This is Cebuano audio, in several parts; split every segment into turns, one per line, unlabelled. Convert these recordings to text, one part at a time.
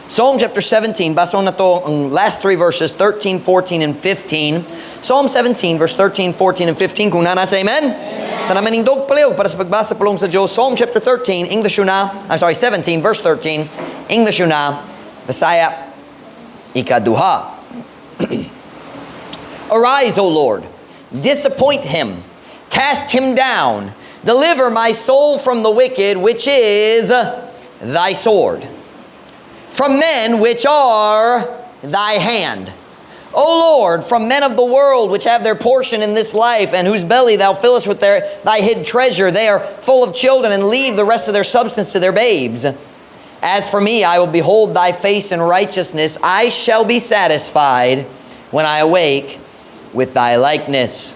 Psalm chapter 17, basahon nato ang last three verses, 13, 14, and 15. Psalm 17, verse 13, 14, and 15. Kung naa na, say amen. Tanan manindog palihog para sa pagbasa pulong sa Diyos. Psalm chapter 13, English una, I'm sorry, 17, verse 13, English una, Bisaya, ikaduha. Arise, O Lord, disappoint him, cast him down, deliver my soul from the wicked, which is thy sword, from men which are thy hand. O Lord, from men of the world which have their portion in this life, and whose belly thou fillest with thy hid treasure, they are full of children, and leave the rest of their substance to their babes. As for me, I will behold thy face in righteousness. I shall be satisfied when I awake with thy likeness.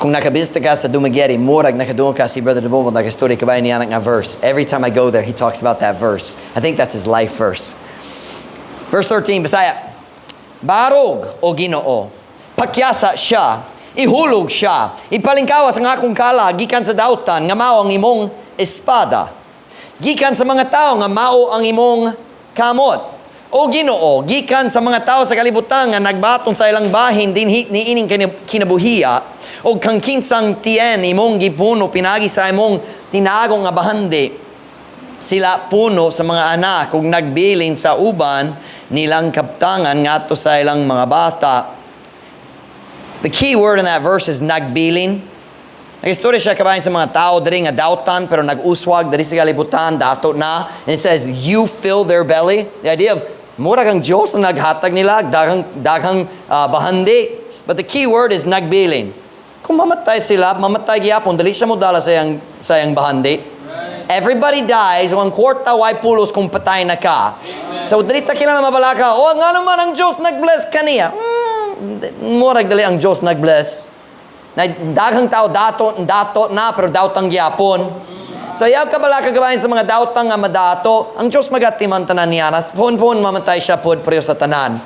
Kung nakabisita ka sa Dumaguete, murag nakadungog ka si Brother Debovo nagastorya kabahin niya nga verse. Every time I go there, he talks about that verse. I think that's his life verse. Verse 13, Bisaya. Barog, o Ginoo, pakyasa siya, ihulog siya, ipalingkawas ang akong kalag, gikan sa dautan, nga mao ang imong espada. Gikan sa mga tao nga mao ang imong kamot. O Ginoo, gikan sa mga tao sa kalibutan nga nagbaton sa ilang bahin dinhi niining kinabuhia, o kang kinsang tiyan imong gipuno pinagi sa imong tinago nga bahandi, sila puno sa mga anak ug nagbilin sa uban nilang kaptangan ngadto sa ilang mga bata. The key word in that verse is "nagbilin." Nag-istorya siya kabahin sa mga tao diri nga dautan pero nag-uswag diri sa kalibutan, dato na. And it says, "You fill their belly." The idea of mura kang Diyos na naghatag nila, daghang bahandi. But the key word is "nagbilin." Kung mamatay sila, mamatay gyapon, dili siya mo dala sa iyang bahandi. Everybody dies, ang kwarta way pulos kung patay na ka. So, dili ta kinahanglan mabalaka, "Oh, nga naman ang Diyos nag-bless kaniya." Murag dili ang Diyos nag-bless. Na daghang tao dato, dato na, pero dautang gyapon. So, ayaw ka balaka kabahin sa mga dautang nga madato. Ang Diyos magatiman tanan niya. Nas pun-pun mamatay siya pud pareho sa tanan.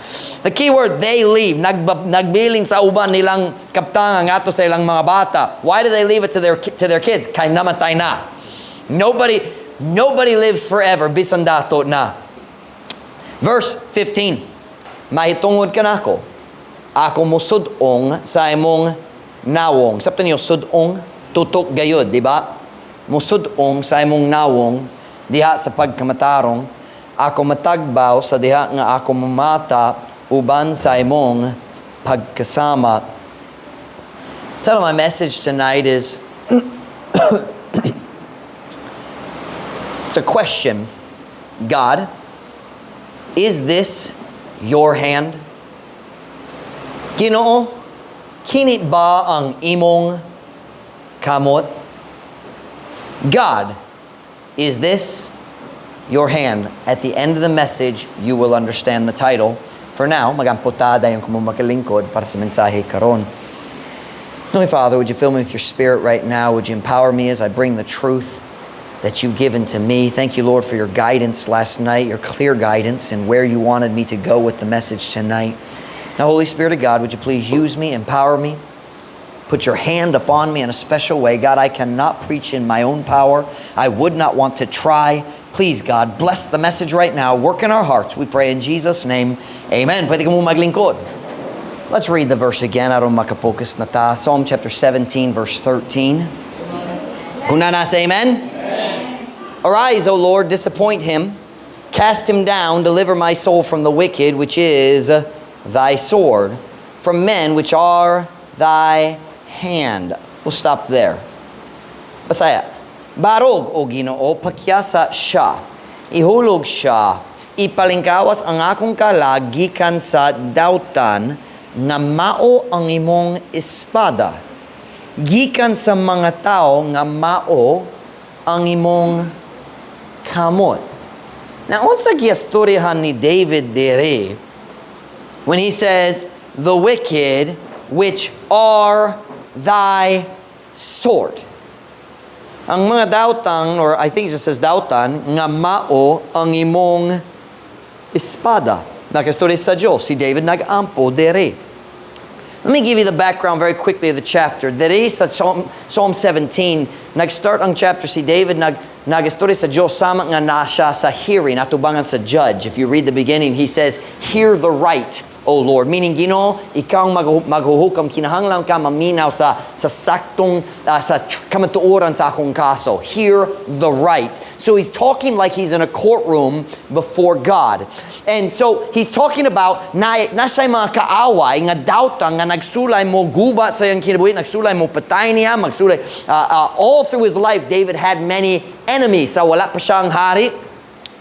The key word, "they leave." Nagbilin sa uban nilang kaptangan ngadto sa ilang mga bata. Why do they leave it to their kids? Kay namatay na. Nobody lives forever. Bisan dato na. Verse 15. Mahitungod kanako, ako musud-ong sa imong nawong. Sabta niyo, sud-ong, tutok gayod, di ba? Musud-ong sa imong nawong, diha sa pagkamatarong, ako matagbaw sa diha nga ako mamata uban sa imong pagkasama. Title of my message tonight is, it's a question. God, is this your hand? Ginoo, kini ba ang imong kamot? God, is this your hand? At the end of the message, you will understand the title. For now, magampo ta dayon kamo makalingkod para sa mensahe karon. Heavenly Father, would you fill me with your Spirit right now? Would you empower me as I bring the truth that you've given to me? Thank you, Lord, for your guidance last night, your clear guidance and where you wanted me to go with the message tonight. Now, Holy Spirit of God, would you please use me, empower me, put your hand upon me in a special way. God, I cannot preach in my own power. I would not want to try. Please, God, bless the message right now. Work in our hearts. We pray in Jesus' name. Amen. Pwede ka mo maglingkod. Let's read the verse again aron makapokus na ta. Psalm chapter 17, verse 13. Kung naa na, say amen. Arise, O Lord, disappoint him, cast him down, deliver my soul from the wicked, which is thy sword, from men which are thy hand. We'll stop there. Bisaya. Barog, o Ginoo, pakyasa siya. Ihulog siya. Ipalingkawas ang akong kalag gikan sa dautan nga mao ang imong espada. Gikan sa mga tao nga mao ang imong kamot. Now, unsa giistoryahan ni David dire when he says, "the wicked which are thy sword"? Ang mga dautang, or I think it just says dautan, nga mao ang imong espada. Nakastorya sa Diyos. Si David nag-ampo dire. Let me give you the background very quickly of the chapter. Dire sa Psalm 17, nag-start ang chapter si David nag Nagistorya sa Diyos sama nga na siya sa hearing, atubangan sa judge. If you read the beginning, he says, "Hear the right, O Lord." Meaning, Ginoo, ikaw ang maghuhukam, kinahanglan ka maminaw sa saktong, sa kamatuoran sa akong kaso. Hear the right. So he's talking like he's in a courtroom before God. And so he's talking about na siya'y mga kaaway nga dawtan nga nagsulay mo guba sa iyang kinabuhi, nagsulay mo patay niya, magsulay. All through his life, David had many enemies. Sa wala pa siyang hari,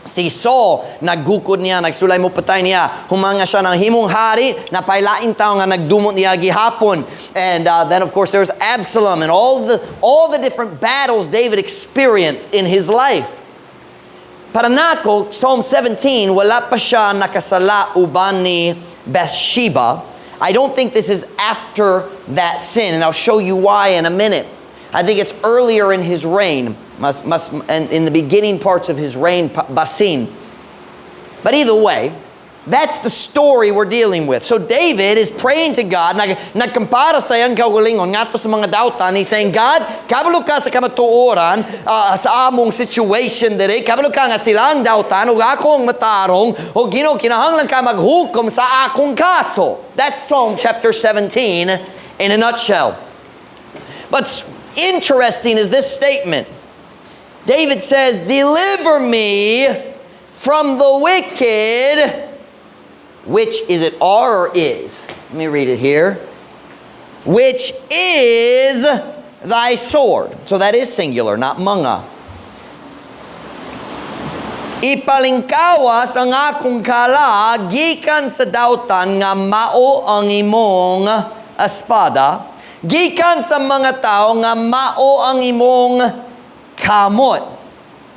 si Saul, naggukod niya, nagsulay mo patay niya. Human nga siya nahimong hari, naa pa'y laing tao nga nagdumot niya gihapon. And then, of course, there's Absalom and all the different battles David experienced in his life. Para nako, Psalm 17, wala pa siya nakasala uban ni Bathsheba. I don't think this is after that sin, and I'll show you why in a minute. I think it's earlier in his reign, mas, and in the beginning parts of his reign, basin. But either way, that's the story we're dealing with. So David is praying to God, nagkampara sa iyang kaugalingon ngadto sa mga dautan. He's saying, "God, kabalo ka sa kamatuoran sa among situation diri. Kabalo ka nga silang dautan ug akong matarong o Ginoo, kinahanglan ka maghukom sa akong kaso." That's Psalm chapter 17 in a nutshell. But interesting is this statement. David says, "Deliver me from the wicked," which is it, are or is? Let me read it here. "Which is thy sword." So that is singular, not mga. Ipalingkawas ang akong kalag gikan sa dautan nga mao ang imong espada, gikan sa mga tao nga mao ang imong kamot.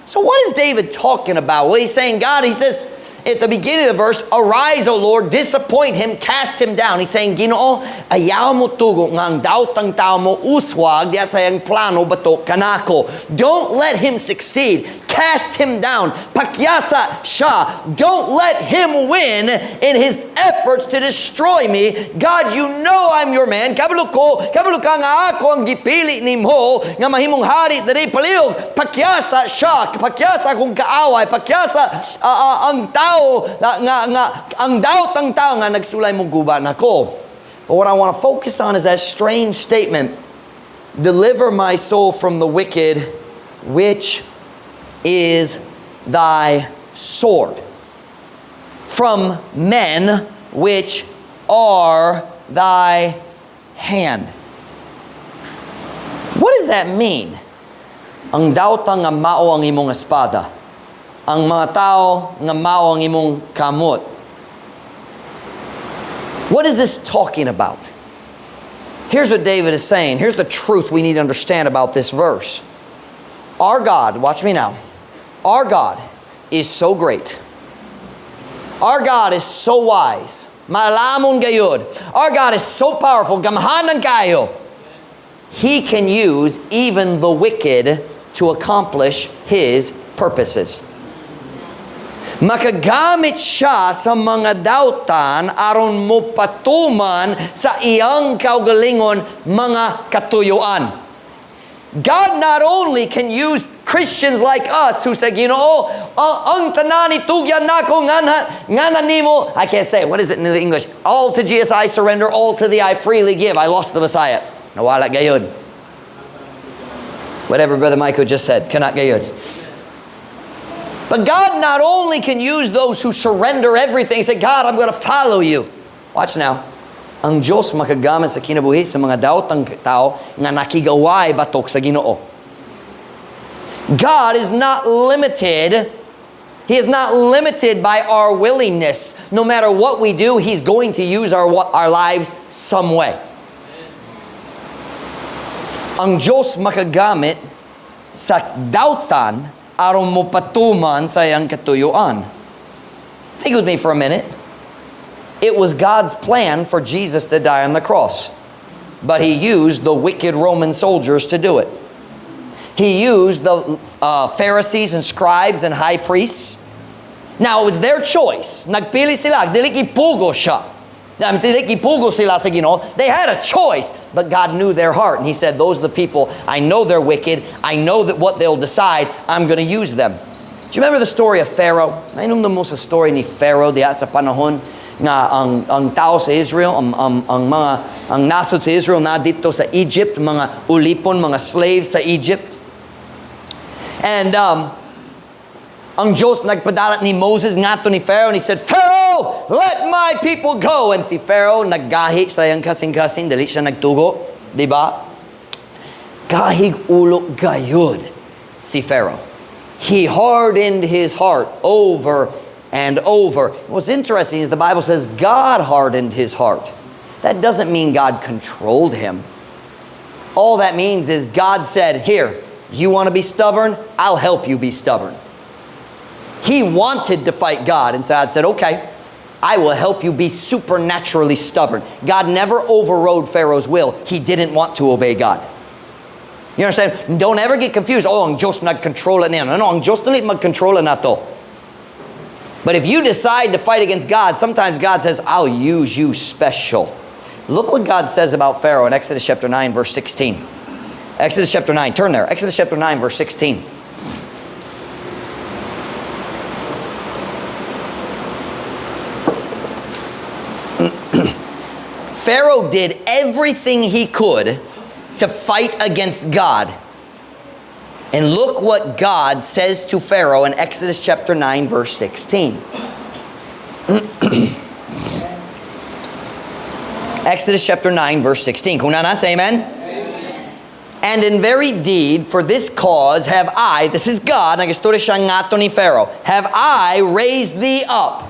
So what is David talking about? Well, he's saying, God, he says at the beginning of the verse, "Arise, O Lord, disappoint him, cast him down." He's saying, "Ginoo, ayaw mo tugo nga ang daotang tao mo uswag diya sa iyang plano batok kanako. Don't let him succeed. Cast him down. Pakyasa siya. Don't let him win in his efforts to destroy me. God, you know I'm your man. Kabalo ko, kabalo ka nga ako ang gipili nimo nga mahimong hari diri palihog. Pakyasa siya. Pakyasa akong kaaway. Pakyasa ang tao nga ang daotang tao nga nagsulay mo guba nako." But what I want to focus on is that strange statement, "Deliver my soul from the wicked, which is thy sword. From men which are thy hand." What does that mean? Ang dawtang nga mao ang imong espada. Ang mga tao nga mao ang imong kamot. What is this talking about? Here's what David is saying. Here's the truth we need to understand about this verse. Our God, watch me now. Our God is so great. Our God is so wise. Maalamon gayud. Our God is so powerful. Gamhanan kaayo. He can use even the wicked to accomplish His purposes. Makagamit siya sa mga dautan aron mopatuman sa iyang kaugalingon mga katuyuan. God not only can use Christians like us who say, "Ginoo, ang tanan itugyan nako ngana nimo." I can't say it. What is it in the English? "All to Jesus I surrender, all to thee I freely give." I lost the Bisaya. Nawala gayud. Whatever Brother Michael just said, cannot gayud. But God not only can use those who surrender everything, say, "God, I'm going to follow you." Watch now. Ang Diyos makagamit sa kinabuhi sa mga daotang tao nga nakigaway batok sa Ginoo. God is not limited. He is not limited by our willingness. No matter what we do, He's going to use our lives some way. Ang Diyos makagamit sa dautan aron mopatuman sa iyang katuyuan. Think with me for a minute. It was God's plan for Jesus to die on the cross. But He used the wicked Roman soldiers to do it. He used the Pharisees and scribes and high priests. Now, it was their choice. Nagpili sila. Dili gipugo siya. I mean, dili gipugos sila sa Ginoo. They had a choice, but God knew their heart. And He said, "Those are the people. I know they're wicked. I know that what they'll decide, I'm going to use them." Do you remember the story of Pharaoh? Nahinumdom mo sa story ni Pharaoh diha sa panahon nga ang tao sa Israel, ang mga ang nasod sa Israel na didto sa Egypt, mga ulipon, mga slaves sa Egypt. And ang Diyos nagpadala ni Moses ngadto ni Pharaoh and he said, "Pharaoh, let my people go." And si Pharaoh naggahi sa iyang kasing-kasing, dili siya nagtugo, di ba? Gahig ulo gayud si Pharaoh. He hardened his heart over and over. What's interesting is the Bible says God hardened his heart. That doesn't mean God controlled him. All that means is God said, "Here, you want to be stubborn? I'll help you be stubborn." He wanted to fight God, and so God said, "Okay, I will help you be supernaturally stubborn." God never overrode Pharaoh's will. He didn't want to obey God. You understand? Don't ever get confused. "Oh, ang Diyos nag-control niya." No, ang Diyos dili mag-control nato. But if you decide to fight against God, sometimes God says, "I'll use you special." Look what God says about Pharaoh in Exodus chapter 9, verse 16. Exodus chapter 9, turn there. Exodus chapter 9, verse 16. Pharaoh did everything he could to fight against God. And look what God says to Pharaoh in Exodus chapter 9, verse 16. Exodus chapter 9, verse 16. Kung naa na, say amen. Amen. "And in very deed, for this cause have I," this is God, nagistorya siya ngadto ni Pharaoh, "have I raised thee up,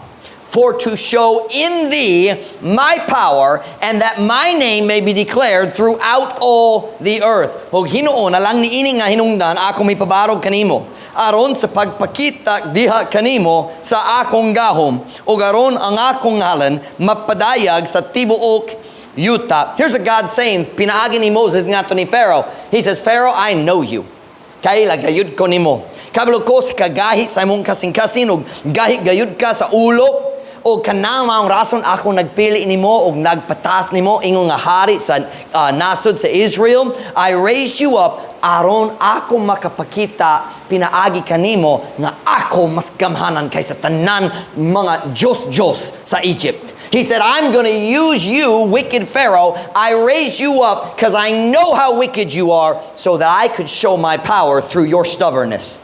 for to show in thee my power, and that my name may be declared throughout all the earth." Og hinuon, alang niini nga hinungdan, ako mipabarog kanimo, aron sa pagpakita diha kanimo sa akong gahom, ug aron ang akong ngalan mapadayag sa tibuok yuta. Here's what God saying, pinaagi ni Moses ngadto ni Pharaoh. He says, "Pharaoh, I know you. Kaila gayud ko nimo. Kabalo ko sa kagahi sa imong kasing-kasing ug gahi gayud ka sa ulo. O kanang maong rason ako nagpili nimo og nagpataas nimo ingon nga hari sa nasod sa Israel. I raised you up aron ako makapakita pinaagi kanimo nga ako mas gamhanan kaysa tanan mga Diyos-Diyos sa Egypt." He said, "I'm going to use you, wicked Pharaoh. I raised you up because I know how wicked you are so that I could show my power through your stubbornness."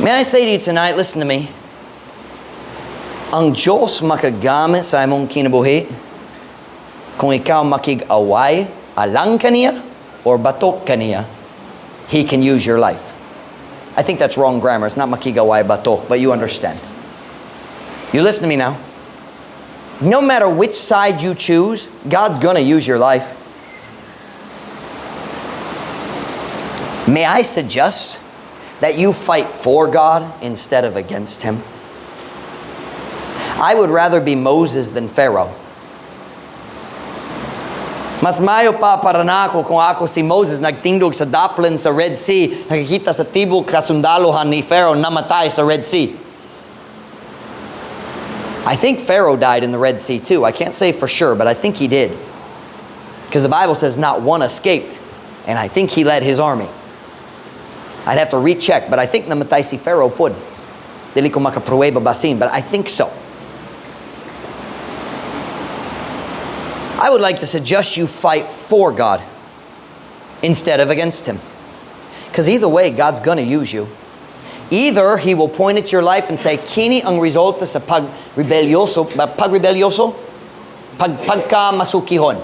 May I say to you tonight, listen to me. Ang Diyos makagamit sa imong kinabuhi kung ikaw makig-away alang kaniya or batok kaniya, He can use your life. I think that's wrong grammar. It's not makig-away batok, but you understand. You listen to me now. No matter which side you choose, God's gonna use your life. May I suggest that you fight for God instead of against Him? I would rather be Moses than Pharaoh. Mas mayo pa para nako kung ako si Moses nagtindog sa daplin sa Red Sea, nakikita sa tibok kasundalohan ni Pharaoh namatay sa Red Sea. I think Pharaoh died in the Red Sea too. I can't say for sure, but I think he did. Because the Bible says not one escaped. And I think he led his army. I'd have to recheck, but I think namatay si Pharaoh pud. Dili ko makapruweba basin, but I think so. I would like to suggest you fight for God instead of against Him. Because either way, God's going to use you. Either He will point at your life and say, "Kini ang resulta sa pagrebelyoso, pagrebelyoso, pagkamasukihon.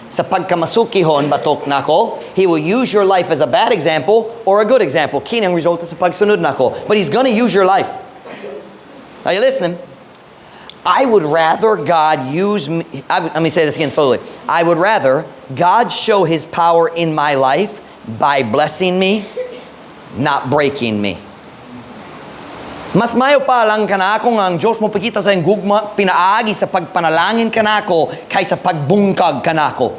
Sa pagkamasukihon, batok nako." He will use your life as a bad example or a good example. Kini ang resulta sa pagsunod nako. But He's going to use your life. Are you listening? I would rather God use me. Let me say this again slowly. I would rather God show His power in my life by blessing me, not breaking me. Mas mayo pa lang kanako nga ang Diyos mopakita sa iyang gugma pinaagi sa pagpanalangin kanako kaysa pagbungkag kanako.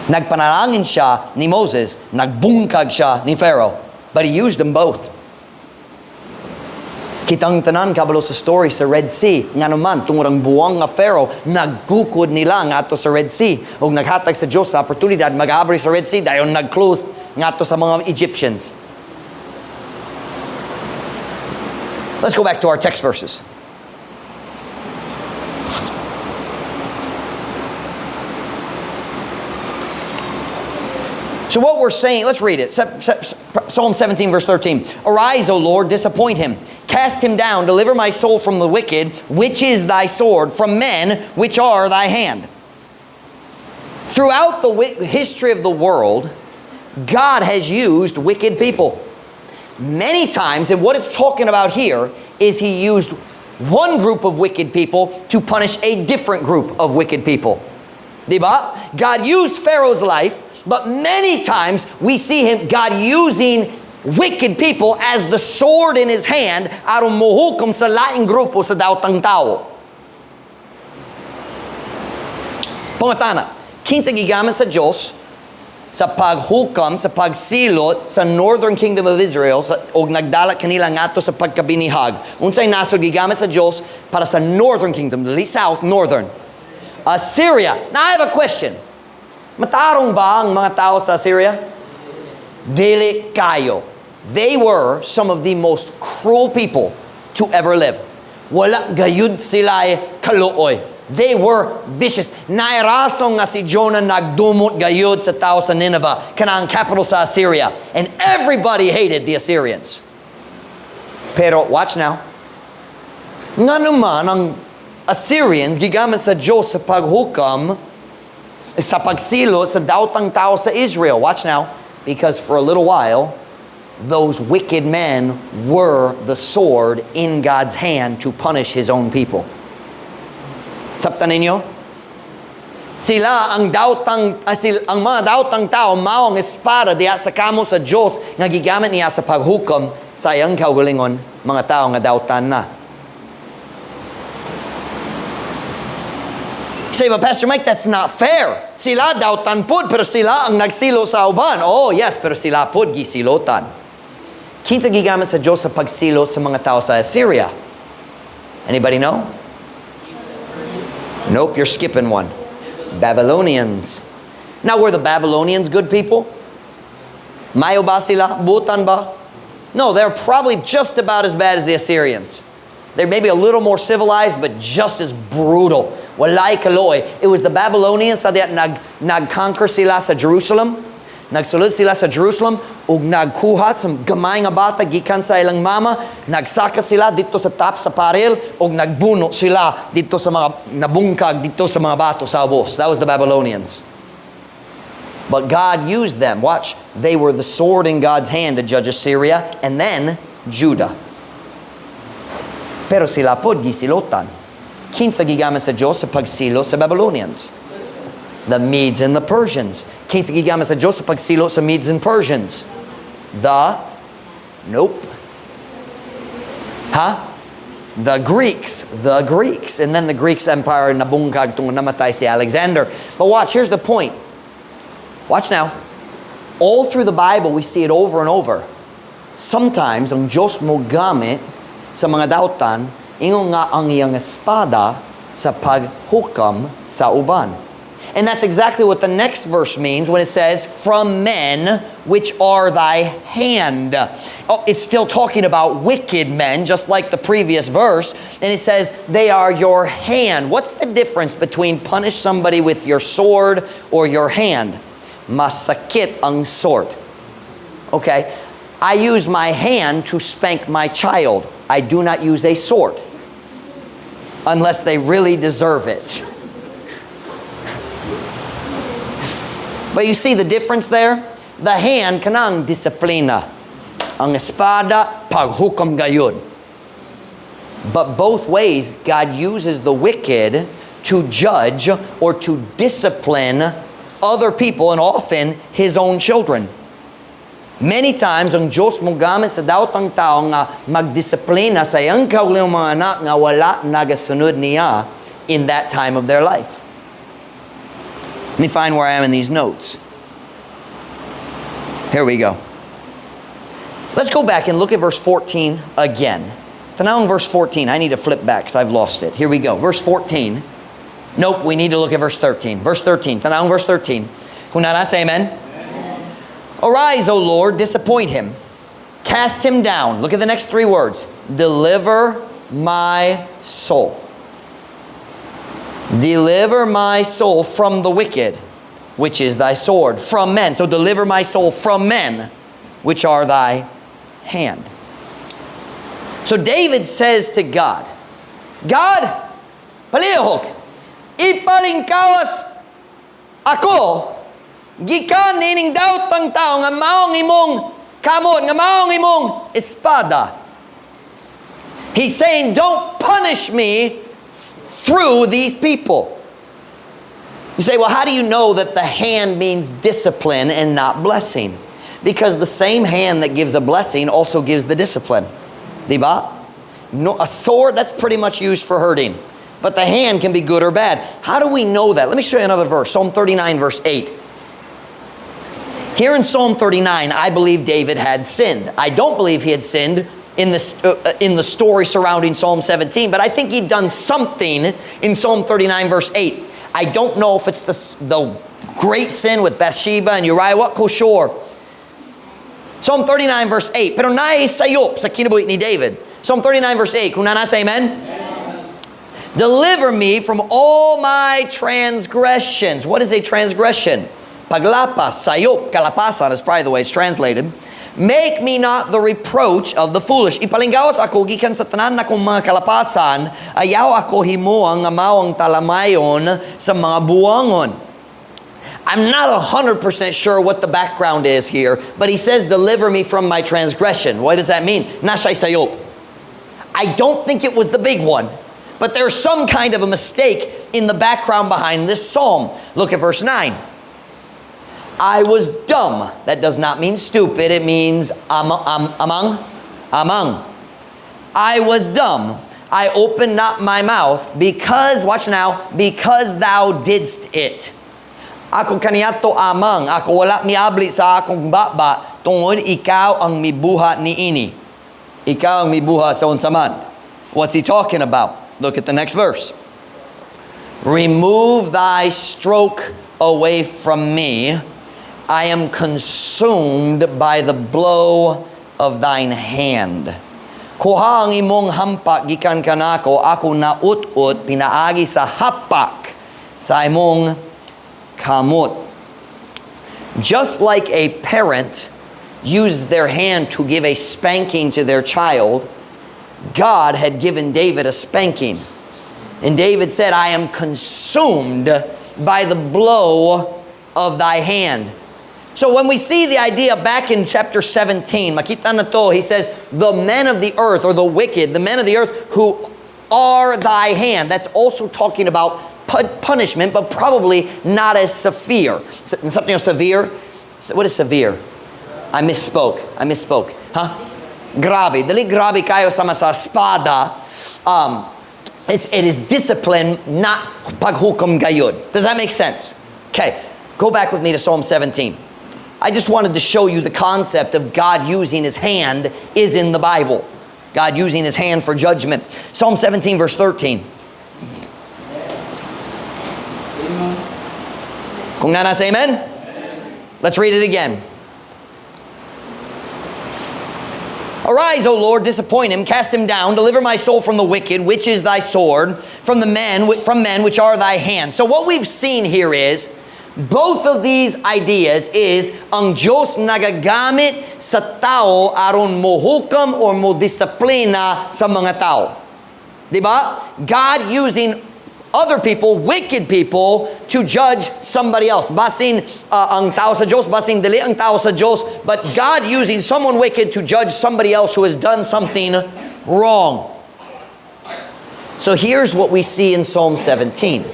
Nagpanalangin siya ni Moses, nagbungkag siya ni Pharaoh. But he used them both. Kitang tanan kabalo sa story sa Red Sea. Nga naman, tungod ang buwang nga Pharaoh, nagkukod nila ngadto sa Red Sea. Ug naghatag sa Diyos sa oportunidad mag-abri sa Red Sea dayon nag-close ngadto sa mga Egyptians. Let's go back to our text verses. So what we're saying, let's read it. Psalm 17, verse 13. "Arise, O Lord, disappoint him. Cast him down, deliver my soul from the wicked, which is thy sword, from men which are thy hand." Throughout the history of the world, God has used wicked people. Many times, and what it's talking about here is he used one group of wicked people to punish a different group of wicked people. Diba? God used Pharaoh's life, but many times we see him, God using wicked people as the sword in his hand aron mohukom sa laing grupo sa daotang tao. Pangatana, kinsa gigamit sa Diyos sa paghukam, sa pagsilot sa northern kingdom of Israel sa, og nagdala kanila ngadto sa pagkabinihag? Unsay nasod gigamit sa Diyos para sa northern kingdom, dili south, northern? Assyria. Now I have a question. Matarong ba ang mga tao sa Assyria? Dili kayo. They were some of the most cruel people to ever live. Wala gayud sila kaluoy. They were vicious. Naay rason nga si Jonah nagdumot gayud sa tao sa Nineveh, kanang capital sa Assyria. And everybody hated the Assyrians. Pero, watch now. Nga naman ang Assyrians gigamit sa Diyos sa paghukam, sa pagsilo sa daotang tao sa Israel? Watch now. Because for a little while, those wicked men were the sword in God's hand to punish His own people. Sabtan ninyo? Sila ang daotang ang mga daotang tao mao ang espada diha sa kamot sa Dios nga gigamit niya sa paghukom sa iyang kaugalingon mga tao nga dautan na. Say, "But Pastor Mike, that's not fair. Sila dautan pud, pero sila ang nagsilo sa uban." Oh, yes, pero sila pud gisilotan. Kinsa gigamit sa Diyos sa pagsilo sa mga tao sa Assyria? Anybody know? Nope, you're skipping one. Babylonians. Now, were the Babylonians good people? Maayo ba sila? Buotan ba? No, they're probably just about as bad as the Assyrians. They're maybe a little more civilized, but just as brutal. Walay kaluoy. It was the Babylonians sa diya nag-conquer sila sa Jerusalem. Nagsulod sila sa Jerusalem ug nagkuha sa gamay nga bata gikan sa ilang mama, nagsaka sila didto sa top sa paril ug nagbuno sila didto sa mga nabungkag didto sa mga bato sa ubos. That was the Babylonians. But God used them. Watch, they were the sword in God's hand to judge Assyria and then Judah. Pero sila pod gisilotan. Kinsa gigamit sa Diyos sa pagsilo sa Babylonians? The Medes and the Persians. Kinsa gigamit sa Diyos sa pagsilo sa Medes and Persians? The Nope. Huh? The Greeks. The Greeks. And then the Greeks empire nabungkag tungod namatay si Alexander. But watch, here's the point. Watch now. All through the Bible, we see it over and over. Sometimes, ang Diyos mo gamit sa mga dautan, ingon nga ang iyang espada sa paghukam sa uban. And that's exactly what the next verse means when it says, "From men which are thy hand." Oh, it's still talking about wicked men, just like the previous verse. And it says, "They are your hand." What's the difference between punish somebody with your sword or your hand? Masakit ang sword. Okay? I use my hand to spank my child. I do not use a sword unless they really deserve it. But you see the difference there? The hand kanang disiplina. Ang espada paghukom gayud. But both ways, God uses the wicked to judge or to discipline other people and often His own children. Many times, ang Diyos mo gamit sa daotang tao nga magdisiplina sa iyang kaugalingong mga anak nga wala nagasunod niya in that time of their life. Let me find where I am in these notes. Here we go. Let's go back and look at verse 14 again. Tanawang verse 14. I need to flip back because I've lost it. Here we go. Verse 14. Nope, we need to look at verse 13. Verse 13. Tanawang verse 13. Kung naa na, say amen. Amen. Arise, O Lord, disappoint him. Cast him down. Look at the next three words. Deliver my soul. Deliver my soul from the wicked, which is thy sword. From men. So deliver my soul from men, which are thy hand. So David says to God, "God, palihog, ipalingkawas ako, gikan nining daotang tao nga maong imong kamot, nga maong imong espada." He's saying, "Don't punish me through these people." You say, "Well, how do you know that the hand means discipline and not blessing?" Because the same hand that gives a blessing also gives the discipline. Diba? No, a sword, that's pretty much used for hurting. But the hand can be good or bad. How do we know that? Let me show you another verse. Psalm 39, verse 8. Here in Psalm 39, I believe David had sinned. I don't believe he had sinned in the story surrounding Psalm 17, but I think he'd done something in Psalm 39, verse 8. I don't know if it's the great sin with Bathsheba and Uriah. Wa ko sure? Psalm 39, verse 8. Pero naay sayop sa kinabuhi ni David. Psalm 39, verse 8. Kung naa na, say amen. Amen. Deliver me from all my transgressions. What is a transgression? Paglapas, sayop, kalapasan is probably the way it's translated. Make me not the reproach of the foolish. Ipalingkawas ako gikan sa tanan nakong mga kalapasan, ayaw ako himoa nga mao ang talamayon sa mga buangon. I'm not 100% sure what the background is here, but he says, "Deliver me from my transgression." What does that mean? Naa siya'y sayop. I don't think it was the big one, but there's some kind of a mistake in the background behind this psalm. Look at verse 9. I was dumb. That does not mean stupid. It means amang, amang. I was dumb. I opened not my mouth because, watch now, because thou didst it. Ako kaniadto amang, ako wala miabli sa akong baba, tungod ikaw ang mibuhat niini. Ikaw ang mibuhat sa unsa man. What's he talking about? Look at the next verse. Remove thy stroke away from me. I am consumed by the blow of thine hand. Kuha ang imong hampak gikan kanako, ako naut-ut pinaagi sa hapak sa imong kamot. Just like a parent used their hand to give a spanking to their child, God had given David a spanking. And David said, "I am consumed by the blow of thy hand." So when we see the idea back in chapter 17, makita nato, he says, the men of the earth, or the wicked, the men of the earth who are thy hand. That's also talking about punishment, but probably not as severe. Something severe. What is severe? I misspoke. I misspoke. Huh? Grabe. Dili grabe kaayo sama sa espada. It is discipline, not paghukom gayud. Does that make sense? Okay, go back with me to Psalm 17. I just wanted to show you the concept of God using his hand is in the Bible. God using his hand for judgment. Psalm 17, verse 13.
Amen.
Kung naa na, say amen? Let's read it again. Arise, O Lord, disappoint him, cast him down, deliver my soul from the wicked, which is thy sword, from men which are thy hand. So what we've seen here is both of these ideas is ang Diyos nagagamit sa tao aron mohukom or mo disiplina sa mga tao. Diba? God using other people, wicked people, to judge somebody else. Basin ang tao sa Diyos, basin dili ang tao sa Diyos, but God using someone wicked to judge somebody else who has done something wrong. So here's what we see in Psalm 17.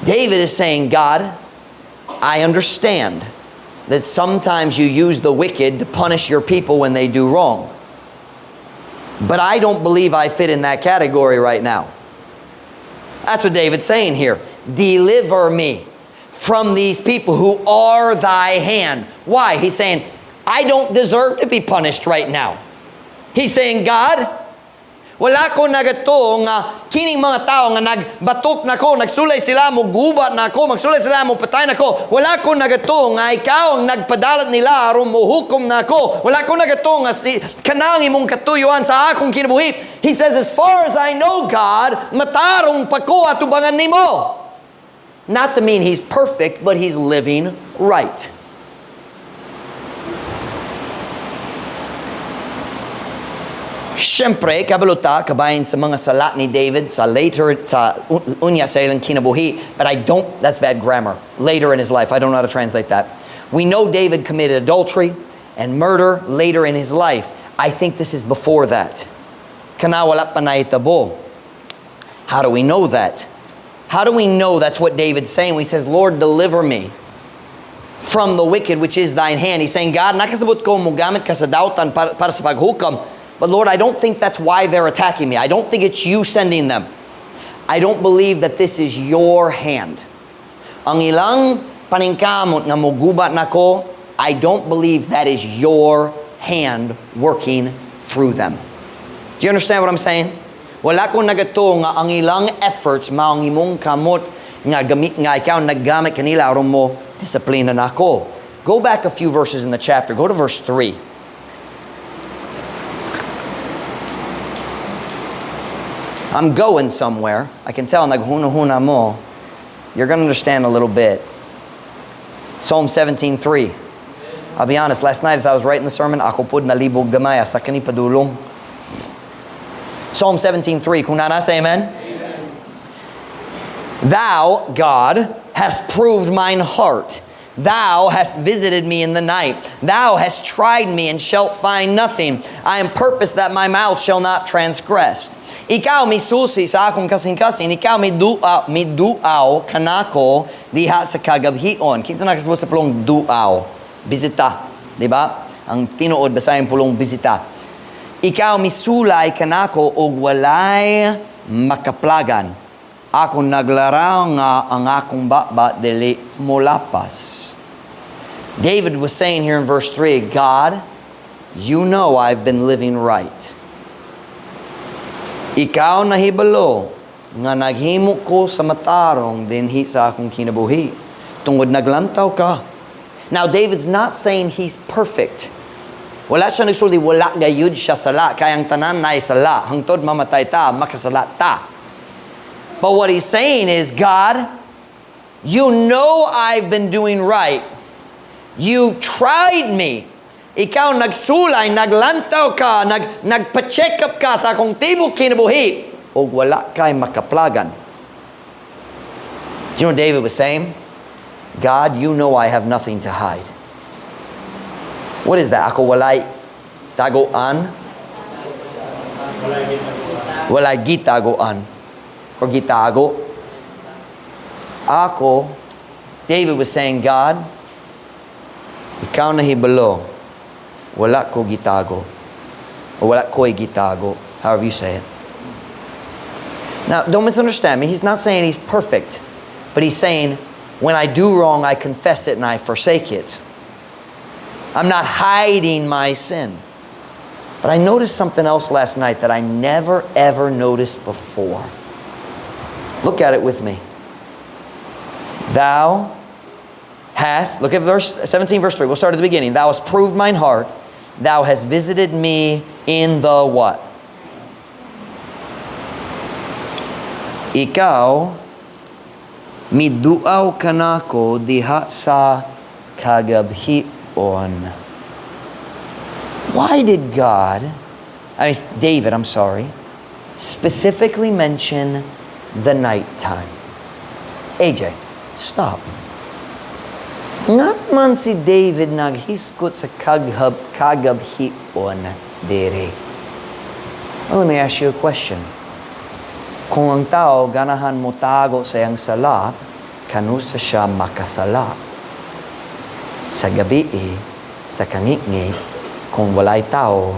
David is saying, "God, I understand that sometimes you use the wicked to punish your people when they do wrong. But I don't believe I fit in that category right now." That's what David's saying here. "Deliver me from these people who are thy hand." Why? He's saying, "I don't deserve to be punished right now." He's saying, "God, Wala ko nagatuo nga kining mga tao nga nagbatok nako, nagsulay sila mo gubat nako, magsulay sila mo patay nako. Wala ko nagatuo nga ikaw ang nagpadalat nila aron mohukom nako. Wala ko nagatuo nga si kanang imong katuyuan sa akong kinabuhi. He says, "As far as I know, God, matarong pa ko atubangan nimo." Not to mean he's perfect, but he's living right. Siyempre, kabalo ta, kabahin sa mga sala ni David sa later, sa unya sa ilang kinabuhi, but I don't, that's bad grammar. Later in his life, I don't know how to translate that. We know David committed adultery and murder later in his life. I think this is before that. Kana wala pa nahitabo. How do we know that? How do we know that's what David's saying when he says, "Lord, deliver me from the wicked, which is thine hand"? He's saying, "God, nakasabot ko mogamit ka sa dautan para sa paghukam. But Lord, I don't think that's why they're attacking me. I don't think it's you sending them. I don't believe that this is your hand. Ang ilang paningkamot nga mogubat nako, I don't believe that is your hand working through them." Do you understand what I'm saying? Wala ko nagatuo nga ang ilang efforts mao ang imong kamot nga gamit nga ikaw naggamit kanila aron mo disiplina nako. Go back a few verses in the chapter. Go to verse 3. I'm going somewhere. I can tell naghuna-huna mo. You're going to understand a little bit. Psalm 17:3. I'll be honest, last night as I was writing the sermon, ako pud nalibog gamay asa kani padulong. Psalm 17:3. Kung naa na, say amen. Amen. Thou, God, hast proved mine heart. Thou hast visited me in the night. Thou hast tried me and shalt find nothing. I am purposed that my mouth shall not transgress. Ikaw misusi sa akong kasing-kasing, ikaw miduaw kanako diha sa kagabhion. Kinsa nakasabot sa pulong duaw? Bisita, di ba? Ang tinuod basahin pulong bisita. Ikaw misulay kanako og walay makaplagan. Ako naglaraw nga ang akong baba dili molapas. David was saying here in verse 3, "God, you know I've been living right. Ikaw nahibalo nga naghimo ko sa matarong dinhi sa akong kinabuhi. Tungod naglantaw ka." Now, David's not saying he's perfect. Wala siya nagsulti, wala gayud siya sala. Kay ang tanan naay sala. Hangtod mamatay ta, makasala ta. But what he's saying is, "God, you know I've been doing right. You tried me. Ikaw nagsulay, naglantaw ka, nagpa-check up ka sa akong tibok kinabuhi, ug wala kay makaplagan." Do you know what David was saying? "God, you know I have nothing to hide." What is that? Ako walay taguan? Walay gitaguan. Or gitago. Ako, David was saying, "God, ikaw nahibalo, wala ko gitago. O wala ko'y gitago," however you say it. Now, don't misunderstand me. He's not saying he's perfect. But he's saying, "When I do wrong, I confess it and I forsake it. I'm not hiding my sin." But I noticed something else last night that I never, ever noticed before. Look at it with me. Thou hast, look at verse 17, verse 3. We'll start at the beginning. Thou hast proved mine heart. Thou hast visited me in the what? Ikaw, miduaw kanako diha sa kagabhion. Why did God, I mean David, I'm sorry, specifically mention the nighttime? AJ, stop. Ngano man si David naghisgot sa kagabhion diri? Well, let me ask you a question. Kung ang tao ganahan mo tago sa iyang sala, kanusa siya makasala? Sa gabi, sa kangitngit, kung walay tao,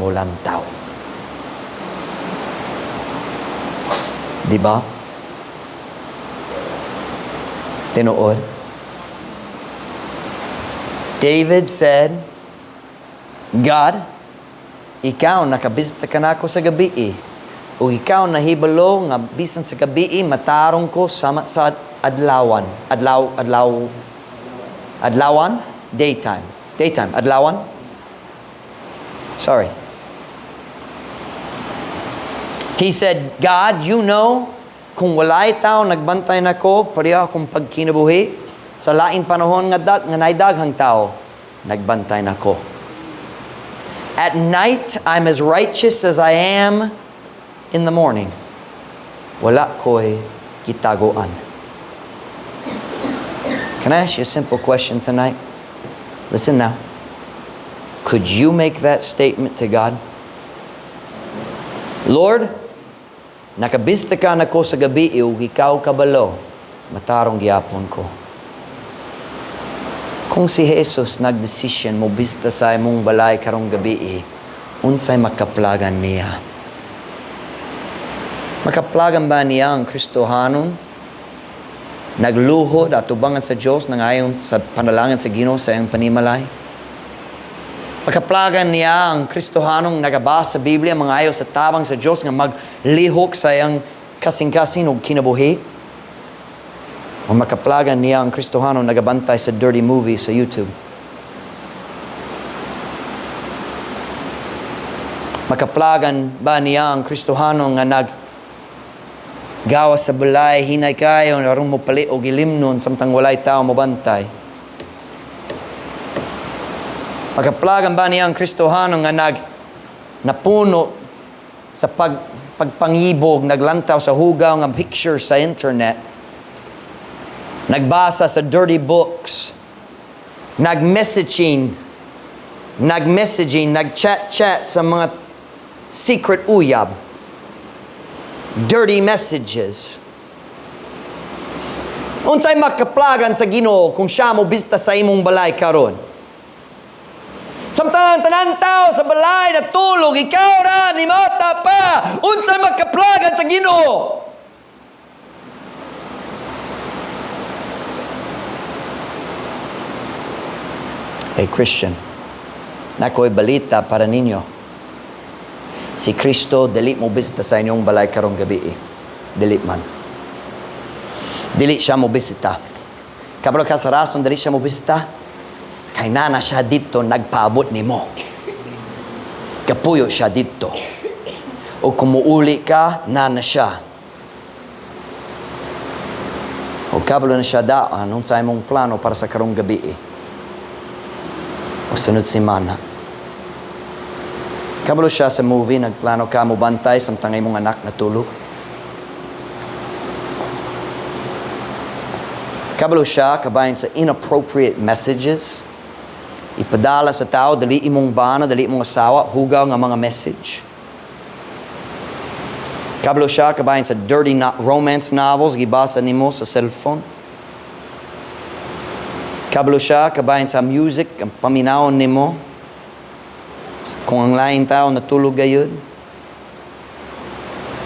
mulantaw. Di ba? Tinuod. David said, "God, ikaw nakabisita kanako sa gabi. Ug ikaw nahibalo nga bisan sa gabii matarong ko sama sa adlawan. Adlaw, adlaw, adlawan? Daytime. Daytime. Adlawan? Sorry. He said, "God, you know, kung walay tao nagbantay nako, pareho akong pagkinabuhi. Sa laing panahon nga naay daghang tao, nagbantay nako. At night, I'm as righteous as I am in the morning. Wala ko'y gitaguan." Can I ask you a simple question tonight? Listen now. Could you make that statement to God? "Lord, nakabista ka nako sa gabi ug ikaw kabalo, matarong gyapon ko." Kung si Jesus nagdesisyon mo bista sa imong balay karong gabi, unsay makaplagan niya? Makaplagan ba niya ang Kristohanon? Nagluhod at tubangan sa Diyos nang ayon sa panalangin sa Ginoo sa iyang panimalay? Makaplagan niya ang Kristohanong nagabasa sa Biblia, mangayo sa tabang sa Diyos nga maglihok sa iyang kasing-kasing og kinabuhi? O makaplagan niya ang Kristohanong nagabantay sa dirty movies sa YouTube? Makaplagan ba niya ang Kristohano nga nag gawas sa balay, hinay kayo, aron mo palit og ilimnon samtang walay tao mo bantay? Makaplagan ba niya ang Kristohano nga nag napuno sa pagpangibog, naglantaw sa hugaw nga picture sa internet, nagbasa sa dirty books, nag-messaging, nag-chat-chat sa mga secret uyab, dirty messages? Unsay makaplagan sa Ginoo kung siya mo bisita sa imong balay karon? Samtang tanan tao sa balay natulog, ikaw ra ni mata pa. Unsay makaplagan sa Ginoo? Hey Christian, nakoy balita para ninyo. Si Kristo dili mo bisita sa inyong balay karong gabi. Dili man. Dili siya mo bisita. Kabalo ka sa rason dili siya mo bisita? Kay nana siya dito nagpaabot nimo. Kapuyo siya dito. O kumuuli ka, nana siya. O kabalo na siya daan, unsa imong plano para sa karong gabi. O sunod semana. Kabalo siya sa movie, nagplano ka mo bantay samtang imong anak natulog. Kabalo siya kabahin sa inappropriate messages. Ipadala sa tao, dali imong bana, dali imong asawa, hugaw nga mga message. Kabalo siya kabahin sa dirty romance novels, gibasa nimo sa cellphone. Kabalo siya kabahin sa music, ang paminawon nimo. Kung ang laing tao natulog gayud,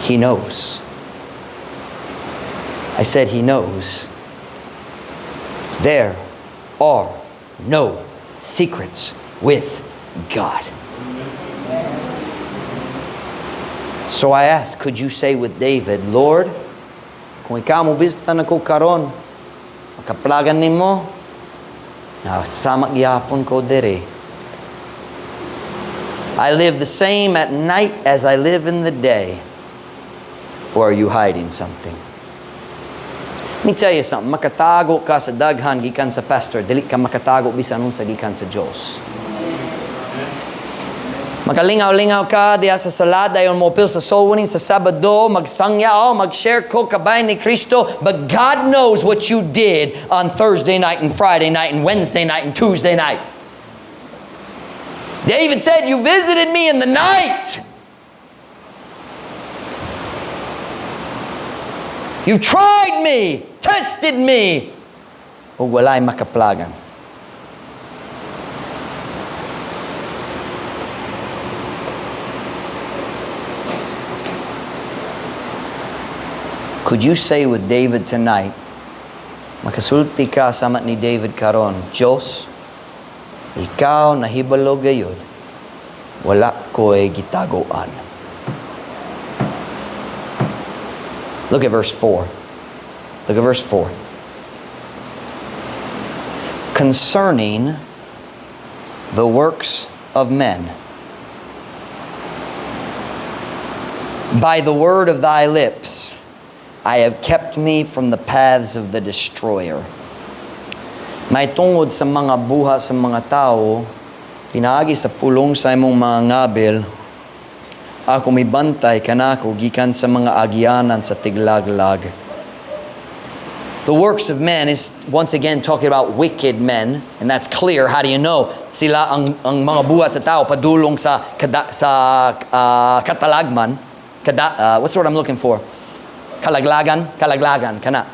he knows. I said he knows. There are no secrets with God. So I ask, could you say with David, "Lord, kung ikaw mo bisita nako karon, makaplagan nimo, na sama gyapon ko diri. I live the same at night as I live in the day"? Or are you hiding something? Let me tell you something. Makatago ka sa daghan gikan sa pastor, dili ka makatago bisan unsa gikan sa Dios. Makalingaw-lingaw ka diya sa salada, ayon mo apil sa soul winning sa Sabado, magsangya, oh, mag-share ko kabay ni Kristo, but God knows what you did on Thursday night and Friday night and Wednesday night and Tuesday night. David said, "You visited me in the night. You tried me, tested me." Ug walay makaplagan. Could you say with David tonight, makasulti ka sama ni David karon, "Diyos, ikaw nahibalo gayud, wala ko'y gitagoan"? Look at verse 4. Look at verse 4. Concerning the works of men, by the word of thy lips, I have kept me from the paths of the destroyer. Mahitungod sa mga buhat sa mga tao, pinaagi sa pulong sa imong mga ngabil, ako mibantay kanako gikan sa mga agyanan sa tiglaglag. The works of men is once again talking about wicked men, and that's clear. How do you know? Sila ang mga buhat sa tao padulong sa katalagman. What's the word I'm looking for? Kalaglagan, kalaglagan, kana.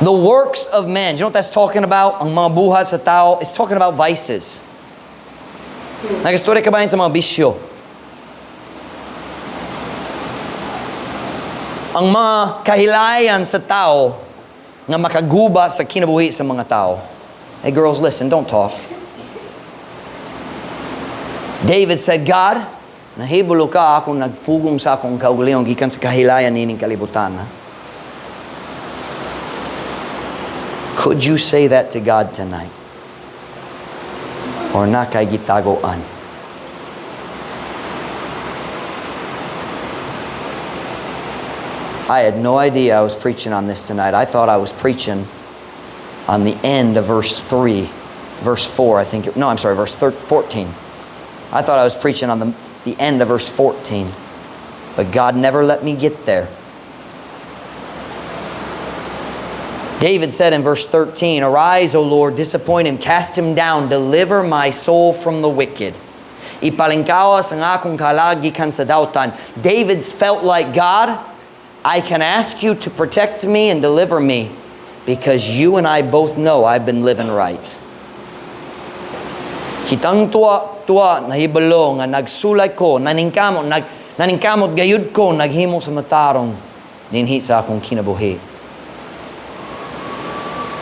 The works of men. Do you know what that's talking about? Ang mga buhat sa tao, it's talking about vices. Nagistorya ka ba sa mga bisyo? Ang mga kahilayan sa tao nga makaguba sa kinabuhi sa mga tao. Hey girls, listen, don't talk. David said, "God, nahibalo ka akong nagpugong sa akong kaugalingon gikan sa kahilayan nining kalibutan." Could you say that to God tonight? Or naa kay gitagoan? I had no idea I was preaching on this tonight. I thought I was preaching on the end of verse 3, verse 4, I think. No, I'm sorry, verse 14. I thought I was preaching on the end of verse 14. But God never let me get there. David said in verse 13, "Arise, O Lord, disappoint him, cast him down, deliver my soul from the wicked. Ipalingkawas ang akong kalag gikan sa dautan." David felt like, "God, I can ask you to protect me and deliver me because you and I both know I've been living right. Kitang tuwa, tuwa, nahibalo nga nagsulay ko, naningkamot, naningkamot gayud ko, naghimo sa matarong dinhi sa akong kinabuhi."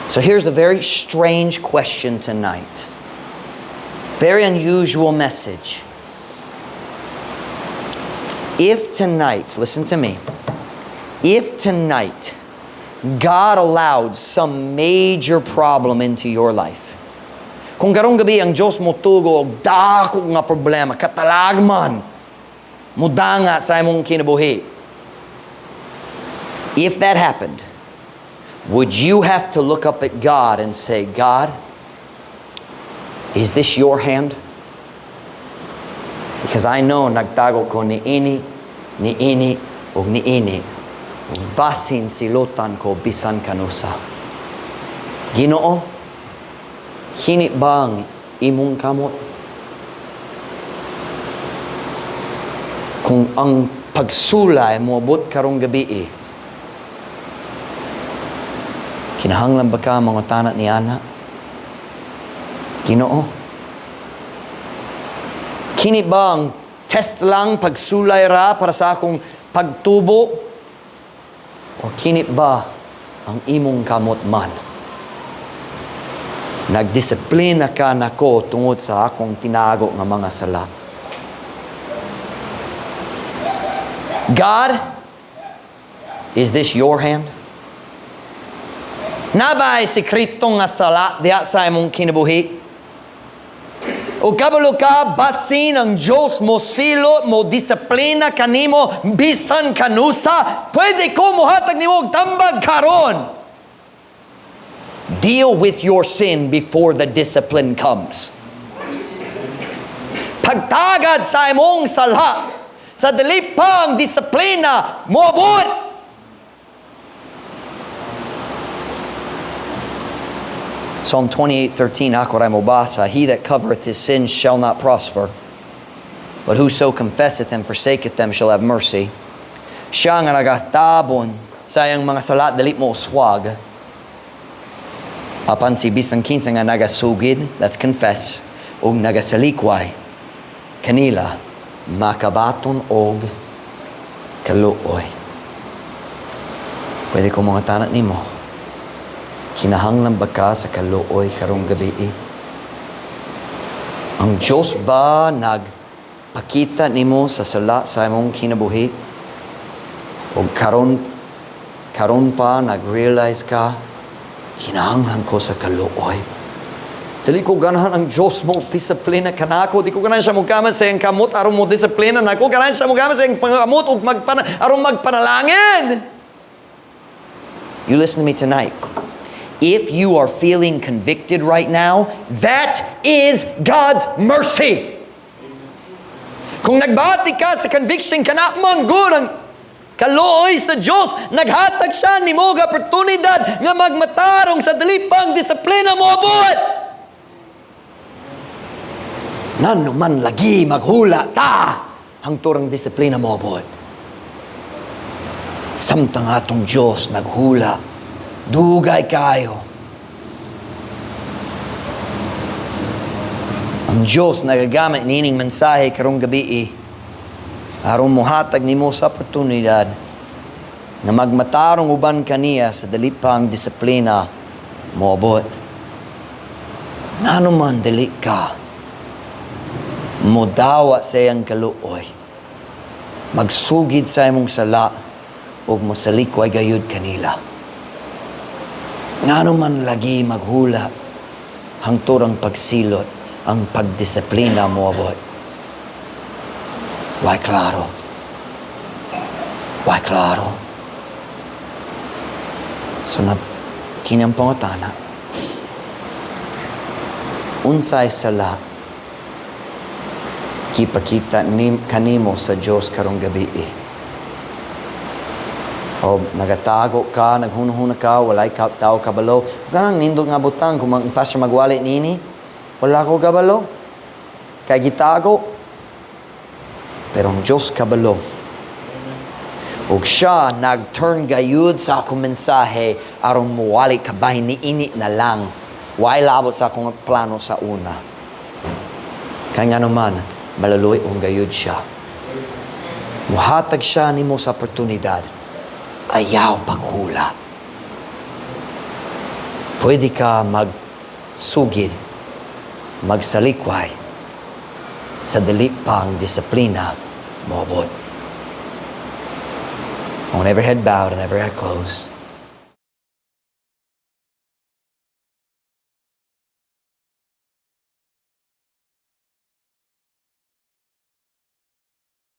So here's a very strange question tonight. Very unusual message. If tonight, listen to me, if tonight God allowed some major problem into your life, kung karong gabi ang Diyos motugo og dako nga problema, katalagman, mudanga sa imong kinabuhi. If that happened, would you have to look up at God and say, "God, is this your hand? Because I know nagtago ko ni ini, ni ini, ug ni ini. Ug basin silutan ko bisan kanusa. Ginoo, kini bang imong kamot?" Kung ang pagsulay moabot karong gabi, kinahanglan ba ka mangutana ni ana? "Ginoo, kini bang test lang, pagsulay ra para sa akong pagtubo? O kini ba ang imong kamot man? Nagdisiplina ka nako tungod sa akong tinago nga mga sala." God, is this your hand? Naa bay sekreto nga sala diha sa imong kinabuhi? O kabalo ka, basin ang Diyos mo silot, mo disiplina kanimo, bisan kanusa, pwede ko mohatag nimo og tambag karon. Deal with your sin before the discipline comes. Pagtagad sa imong sala, sa dili pang disiplina, moabot. Psalm 28:13, ako ray mobasa, "He that covereth his sins shall not prosper, but whoso confesseth and forsaketh them shall have mercy." Siya nga nagatabon sa iyang mga sala, dili mo uswag. Apan si bisan kinsa nga nagasugid, that's confess, ug nagasalikway, kanila makabaton og kaluoy. Pwede ko mangutana nimo, kinahanglan ba ka sa kaluoy karong gabi? Ang Diyos ba nag Pakita nimo sa sala sa imong kinabuhi o karon karon pa nag-realize ka, kinahanglan ko sa kaluoy. Dili ko ganahan ang Diyos mo disiplina kanako. Di ko ganahan siya mogamit sa iyang kamot aron mo disiplina nako. Ganahan siya mogamit sa iyang kamot ug aron magpanalangin. You listen to me tonight. If you are feeling convicted right now, that is God's mercy. Kung nagbati ka sa conviction, kana man gud ang kaluoy sa Diyos. Naghatag siya nimo og oportunidad nga magmatarong sa dili pang disiplina moabot. Ngano man lagi maghula ta hangtod ang disiplina moabot? Samtang atong Diyos naghula, dugay kayo. Ang Diyos nagagamit nining mensahe karong gabi aron mohatag nimo sa oportunidad na magmatarong uban kaniya sa dili pa ang disiplina moabot. Ngano man dili ka modawa sa iyang kaluoy, magsugid sa imong sala ug mosalikway gayud kanila? Ngano man lagi maghula hangtod ang pagsilot, ang pagdisiplina moabot? Way klaro. Way klaro. So na kini ang pangutana. Unsay sala gipakita ni kanimo sa Dios karong gabi? O nagatago ka, naghunahuna ka, walay ka, tao kabalo. Kanang nindot nga butang, kung ang pastor magwali nini, wala ko kabalo. Kay gitago. Pero ang Diyos kabalo. Ug siya nag-turn gayud sa akong mensahe aron muwali kabay niini na lang. Way labot sa akong plano sa una. Kay nga man, maluluy-on gayud siya. Muhatag siya nimo sa oportunidad. Ayaw paghula. Pwede ka magsugid, magsalikway sa dili pang disiplina moabot. On every head bowed and every eye closed.